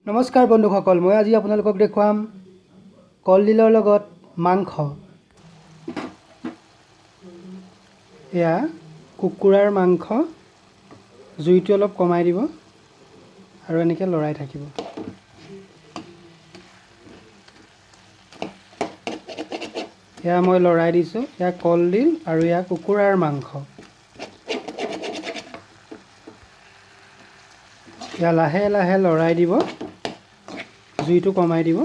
নমস্কাৰ বন্ধুসকল, মই আজি আপোনালোকক দেখুৱাম কলডিলৰ লগত মাংস। এয়া কুকুৰাৰ মাংস। জুইটো অলপ কমাই দিব আৰু এনেকৈ লৰাই থাকিব। এয়া মই লৰাই দিছোঁ। এয়া কলডিল আৰু এয়া কুকুৰাৰ মাংস। এয়া লাহে লাহে লৰাই দিব, জুইটো কমাই দিব।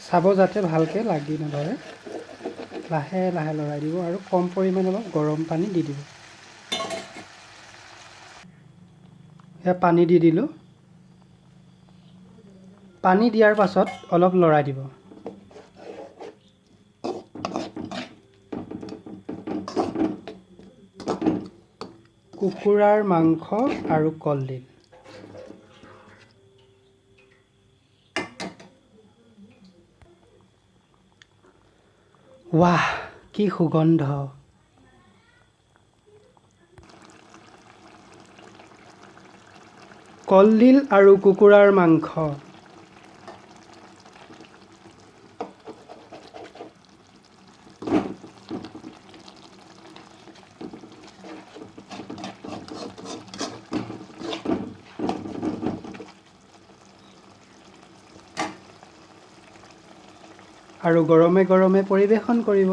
চাব যাতে ভালকৈ লাগি নধৰে। লাহে লাহে লৰাই দিব আৰু কম পৰিমাণে অলপ গৰম পানী দি দিব। এয়া পানী দি দিলোঁ। পানী দিয়াৰ পাছত অলপ লৰাই দিব। কুকুৰাৰ মাংস আৰু কলডিল। ৱাহ, কি সুগন্ধ! কলডিল আৰু কুকুৰাৰ মাংস। আৰু গৰমে গৰমে পৰিৱেশন কৰিব।